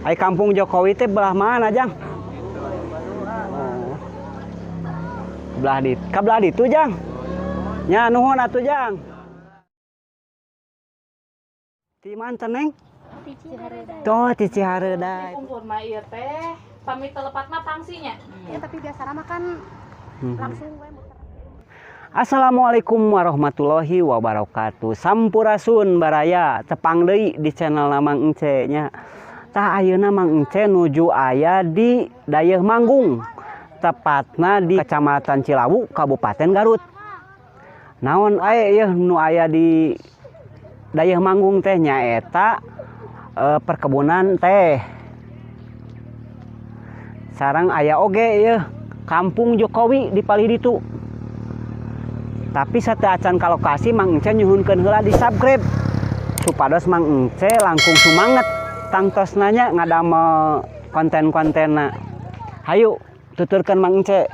Ai kampung Jokowi teh belah mana, Jang? Oh. Belah di ka belah ditu, Jang. Nya nuhun atuh, Jang. Ti manten, Neng? Tuh, ti Cihareudai. Kumpul mah ieu teh, pamit telepat mah tangsinya. Ya, tapi biasa mah kan langsung we muter. Assalamualaikum warahmatullahi wabarakatuh. Sampurasun baraya, tepang deui di channel Mang Ence nya. Tah ayeuna Mang Ence nuju aya di Dayeuh Manggung, tepatna di Kecamatan Cilawu, Kabupaten Garut. Naon ae yeuh nu aya di Dayeuh Manggung teh nyaeta perkebunan teh. Sareng aya oge yeuh Kampung Jokowi di palih ditu. Tapi sateuacan ka lokasi Mang Ence nyuhunkeun heula di subscribe supados Mang Ence langkung sumanget tangtosna nya ngadamel konten-kontenna. Hayu tuturkeun Mang Ence.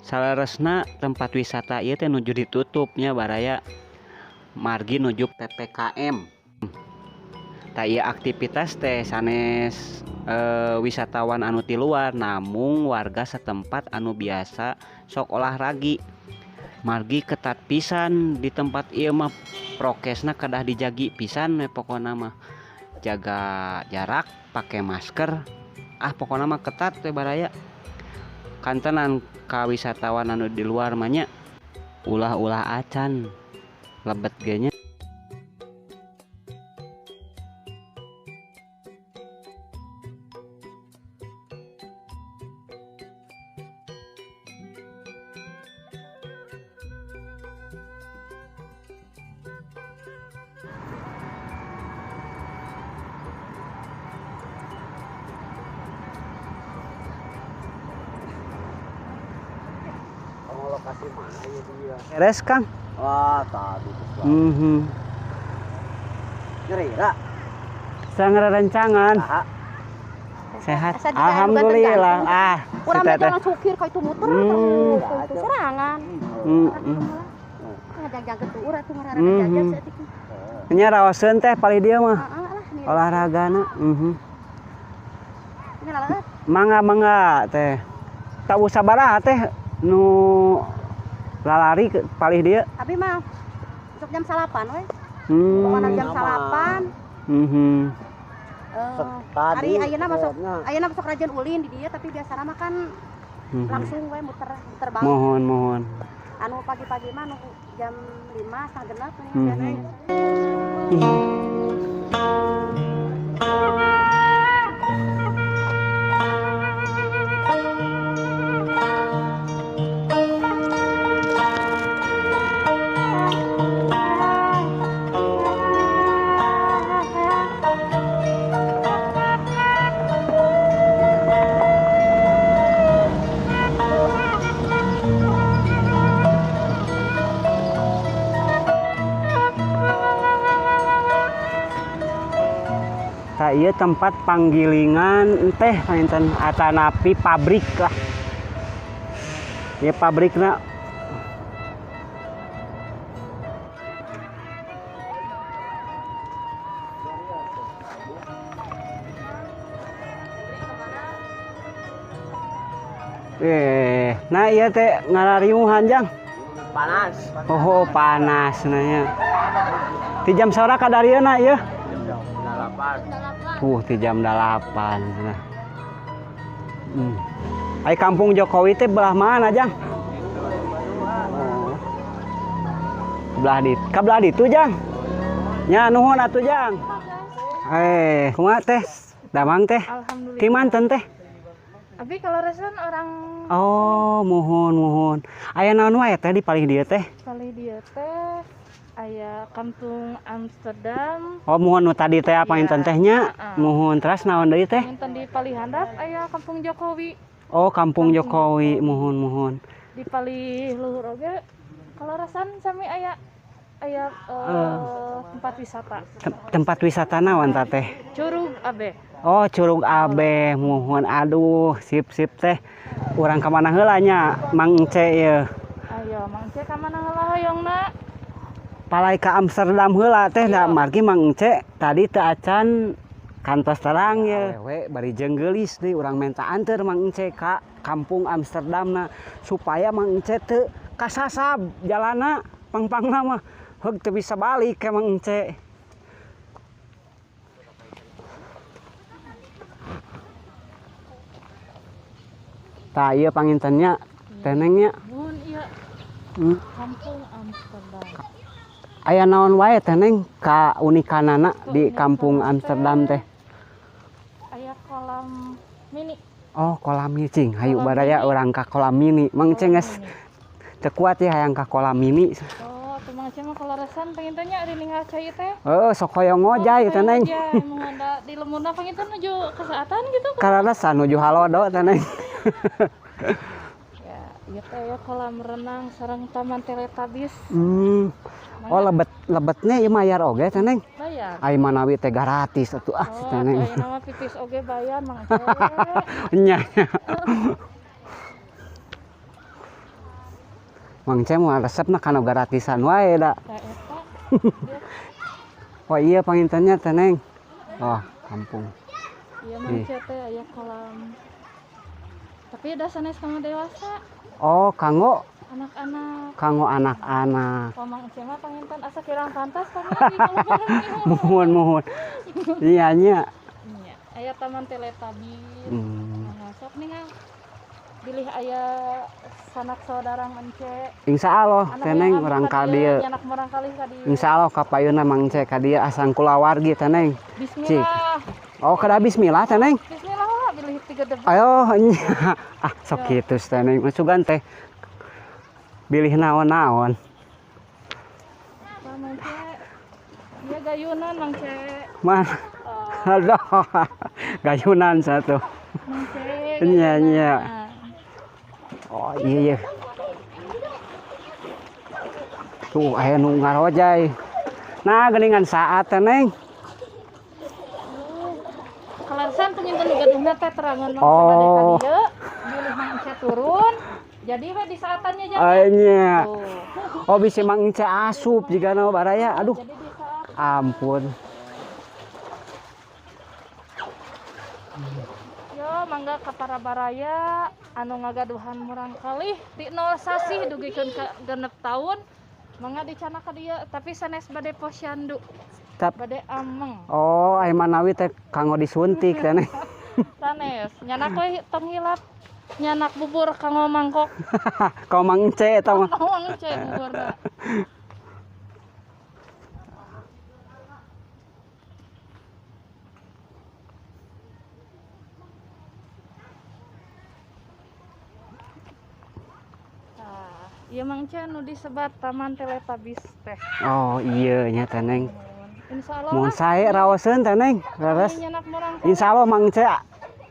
Saleresna tempat wisata ieu teh nuju ditutup nya baraya, margi nuju PPKM. Tah ieu aktivitas teh sanes wisatawan anu ti luar, namung warga setempat anu biasa sok olahragi. Margi ketat pisan di tempat ieu mah, prokesna kedah dijagi pisan we pokona mah. Jaga jarak, pakai masker, ah pokona mah ketat we baraya. Kantenan ka wisatawan anu di luar mah nya ulah-ulah acan lebet ge nya. Lokasi mana ya dia? Beres, Kang? Wah, tadi tuh. Nyeri, Ra? Sangat rencangan. Sehat. Alhamdulillah. Ah, urang mah jalan sukir ka itu muter terus itu serangan. Ngajang-jang tuh urang tuh ngarana jajan saeutik. Nya raoseun teh palih dieu mah. Olahragana. Mangga-mangga teh. Tahu sabaraha teh nu lalari palih dieu? Abi mah masuk jam 8 we. Pokona jam 8. Hari ayeuna masuk rajin ulin di dieu, tapi biasana mah kan langsung we muter muter banget. Mohon mohon. Anu pagi-pagi mah nu jam 5 setengah genep Tah ieu tempat panggilingan teh panginten atanapi pabrik lah. Ieu pabrikna. Nah ieu teh ngarariuhan, Jang. Panas. Oh, panas nanya. Ti jam sabaraha ka darieuna ieu? Ti jam 8. Nah. Ai kampung Jokowi teh belah mana, Jang? Oh. Belah di ka belah ditu, Jang. Nya nuhun atuh, Jang. Kumaha teh? Damang teh? Alhamdulillah. Ti manten teh? Abi kalau resan orang. Oh, muhun muhun. Aya naon wae teh di palih dieu teh? Palih dieu teh aya Kampung Amsterdam. Oh, muhun nu tadi teh apa inten teh nya? Muhun teras naon deui teh? Inten di palih handap aya Kampung Jokowi. Oh, Kampung Jokowi, muhun muhun. Di palih luhur oge kalarasan sami aya aya tempat wisata. Tempat wisata naon ta teh? Curug Abeh. Oh, Curug Abeh, muhun. Aduh, sip sip teh. Urang ka mana heula nya, Mang Ence ieu? Ayo, Mang Ence ka mana heula hoyongna? Palai ka Amsterdam heula teh da margi Mang Ence tadi teu acan kantos terang ya. Awewe bari jeung geulis deui urang menta anteur Mang Ence ka kampung Amsterdamna supaya Mang Ence teu kasasab jalana pangpangna mah heug teu bisa balik ka Mang Ence. Tah ieu pangintennya tenengnya. Mun ieu kampung Amsterdam. Aya naon wae teneng kaunikanana di kampung Amsterdam teh? Aya kolam mini. Oh, kolam mini cing. Hayu Kolam baraya mini. Urang ka kolam mini. Mang Ceng geus teu kuat ya hayang ka kolam mini. Oh, tuh Mang Ceng mah kaleresan panginten nya ari ninggal cai teh. Heeh, sok hoyong ngojay teh neng. Ngojay, mun da di lemurna panginten nuju kasaatan gitu. Kaleresan nuju halodo teh neng. Ya, ieu teh aya kolam renang sareng taman Teletubbies. Oh, lebet lebetnya ieu mayar oge teh neng. Bayar. Ai manawi teh gratis atuh ah si Oh, teh neng. atuh ayeuna mah pipis oge bayar Mang Ceng. Nya. Mang Ceng mah resepna kana gratisan wae da. Tah eta. Oh iya pangintennya teh neng. Oh, kampung. Iya Mang Ceng teh aya kolam. Tapi udah sanes kanggo dewasa, Oh, kanggo anak-anak. kanggo anak-anak. Kalau Mang Ceng mah panginten asa kirang pantas pamali kalau bareng. Muhun muhun. Iya nya. Iya, aya taman Teletubbies. Nah, sok ningal. Bilih aya sanak saudara Ence. Insya Allah Anak teh neng yang urang ka ka dieu. Anak murang kali ka dieu. Insya Allah kapayunna Mang Ceng ka dieu asang kulawargi teh neng. Bismillah. Oh, kada bismillah teh neng. Bismillah lah bilih tiga debu. Ayo nya. Ah, sok kitu teh neng. Sugan teh bilih naon-naon. Wah, Mang Ceng. Iya gayunan Mang Ceng. Man. Oh, Aduh. Gayunan satu. Mang Ceng. Iya, iya. gayunan. Oh iya iya. Tuh aya nu ngarojay. Nah, geuningan saat teh neng. Kaleresan panginten nu gaduhna teh terangan Mang Ceng Oh. bade ka dieu. Bilih Mang Ceng turun. Jadi we di saatannya jadi. Nya. Tuh. Oh bisa Mang Ence asup jigana baraya. Aduh, Jadi di saat ampun. Yo mangga ka para baraya anu ngagaduhan murang kalih ti 0 sasih dugikeun ka 6 tahun mangga dicana ka dieu tapi sanes bade posyandu Tap. bade ameng Oh, ai manawi teh kanggo disuntik teh neng. sanes nyanak we tong hilap nyanak bubur kanggo mangkok. Kau Mang Ence eta mah. Kanggo Mang Ence buburna. Tah, ieu Mang Ence nu disebat Taman Teletubbies teh. Oh iya nya teh neng. Insyaallah Mun lah. sae raoseun teh neng. Leres. Ini nyanak murang kalih. Insya Allah Mang Ence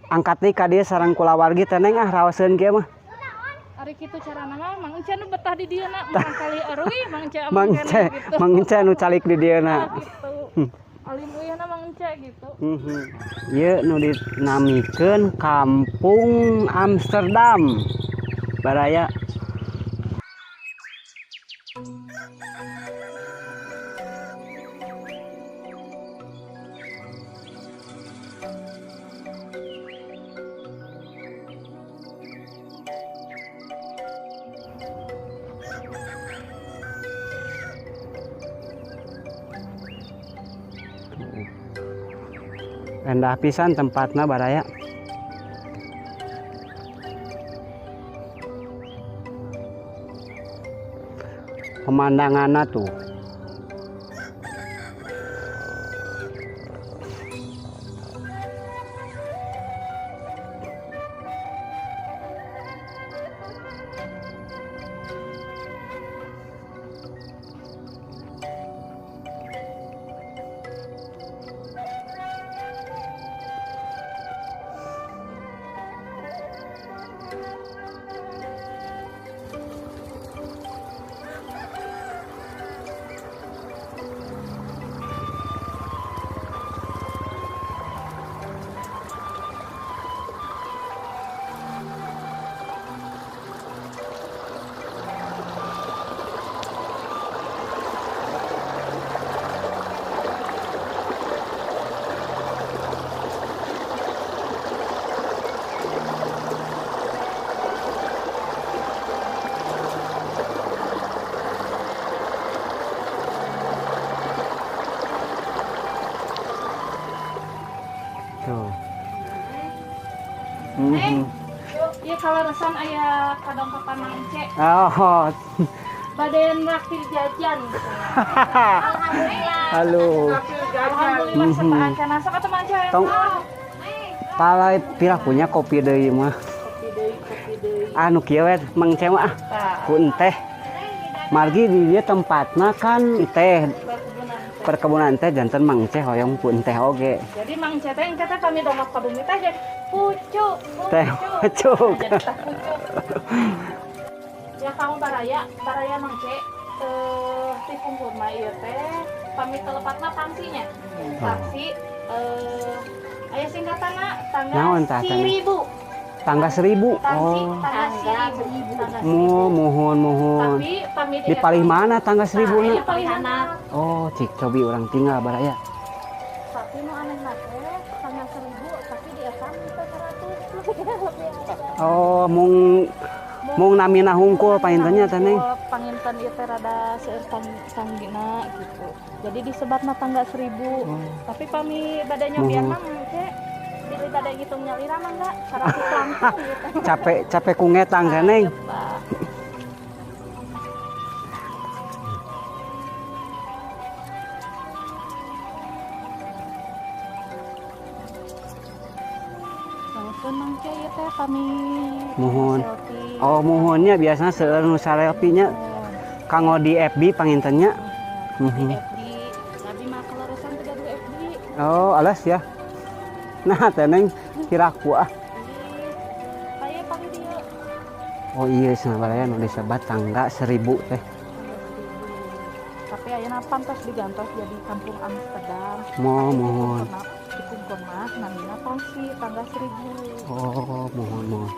angkat deui ka dieu sareng kulawargi teh neng ah raoseun kieu mah. Ari kitu carana mah Mang Ence nu betah di dieu na murang kalih euy Mang Ence ameng Mang keneh Ence, gitu. Mang Ence nu calik di dieu na. Nah, gitu. Alim uyahna Mang Ence gitu. Ieu nu dinamikeun Kampung Amsterdam. Baraya. Endah pisan tempatna baraya. Pemandanganna tuh. Tuh. Neng, ieu kaleresan aya kadongkapan Mang Ce. Oh. Bade nraktir jajan. Alhamdulillah. Halo. Alhamdulillah sateuacan sok atuh Mang Ce. Tong. Palai pirah punya kopi deui mah. Kopi deui, kopi deui. Anu kieu we Mang Ce mah. Ku teh. Margi di dieu tempatna kan teh perkebunan teh janten Mang Ce hoyong pun teh oge. Jadi Mang Ce teh engke teh kami dongkap ka bumi teh pucuk, teh pucuk. Jadi teh pucuk. Ya kamu baraya, baraya Mang Ce ti pungkur mah ieu teh pamit telepatna tangsinya. Tangsi aya singkatanna tangga 1000. Tangga 1000. Tangsi, tangga 1000. Muhun muhun. Tapi pamit di palih mana tangga 1000 na? Di palihana. Oh, cik cobi urang tinggal baraya. Tapi nu aneh teh tangga 1000 tapi di eta teh 100. Oh, mung namina hungkul pangintennya teh Neng. Panginten ieu teh rada seueur tanggina gitu. Jadi disebatna tangga 1000. Oh. Tapi pami bade nyobian mah engke bilih bade ngitung nyalira mah enggak 100 langsung gitu. Capek capek ku ngetang teh Neng. Muhun. Oh, muhunnya biasanya seueur nu salelpi-nya kanggo di FB pangintennya. Di FB. Abi mah kaleresan teh gaduh FB. Oh, alas ya. Nah, teh Neng kiraku ah. Aya pami dieu. Oh iya, cenah baraya nu disebat tangga 1000 teh. Tapi ayeuna pantos digantos jadi kampung Amsterdam. Muhun. Di pungkur mah namina tangsi tangga 1000. Oh, muhun muhun.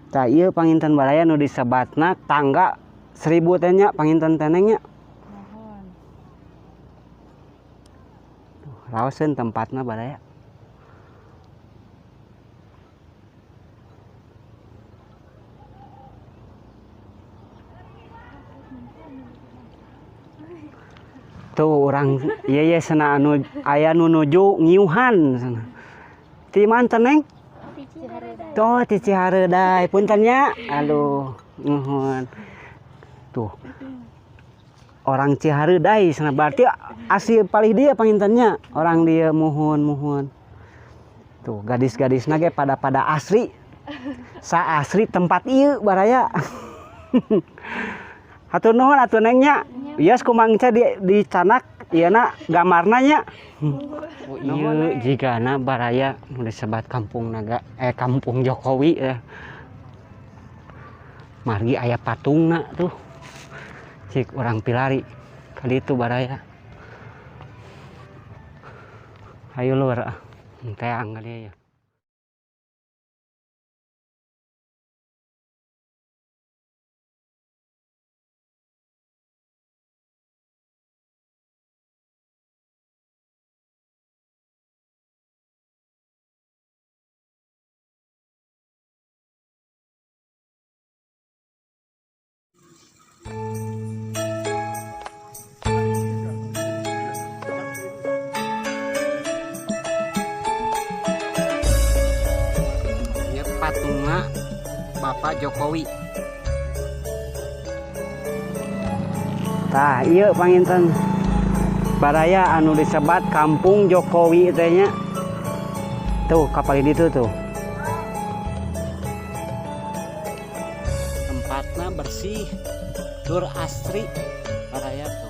Tah ieu panginten baraya nu disebatna tangga 1000 teh nya panginten teh Neng nya. Muhun. Tuh, raoseun tempatna baraya. Tuh urang ieu ye cenah anu aya nu nuju ngiuhan cenah. Ti mana teh Neng? Tuh ti Cihareudai punten nya. Aduh, nuhun. Tuh. Orang Cihareudai cenah berarti asli palih dieu pangintennya. Orang dieu muhun muhun. Tuh gadis-gadisna ge pada asri. Sa asri tempat ieu baraya. Hatur nuhun atuh Neng nya. Ieu ku Mang Ce dicanak ieu na gambarna nya. Oh, ieu jigana baraya nu disebat kampung naga kampung Jokowi ya. Margi aya patungna tuh. Cik urang pilari ka ditu baraya. Hayu lur ah. Teang ka dieu ya. Patungna Bapak Jokowi. Tah ieu panginten baraya anu disebat Kampung Jokowi teh nya. Tuh kapal ditu tuh. Tempatna bersih, tur asri baraya tuh.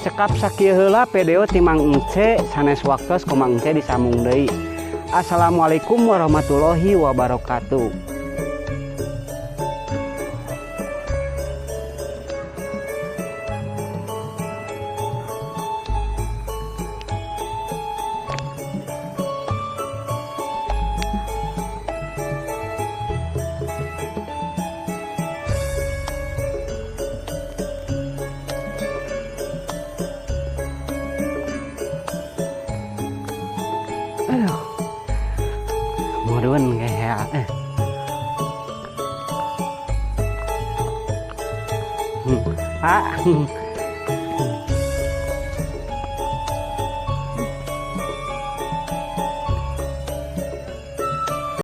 Cekap sakieu heula video ti Mang Ence, sanes waktos ku Mang Ence disambung deui. Assalamualaikum warahmatullahi wabarakatuh. Aduh. Murun kayak. Pak.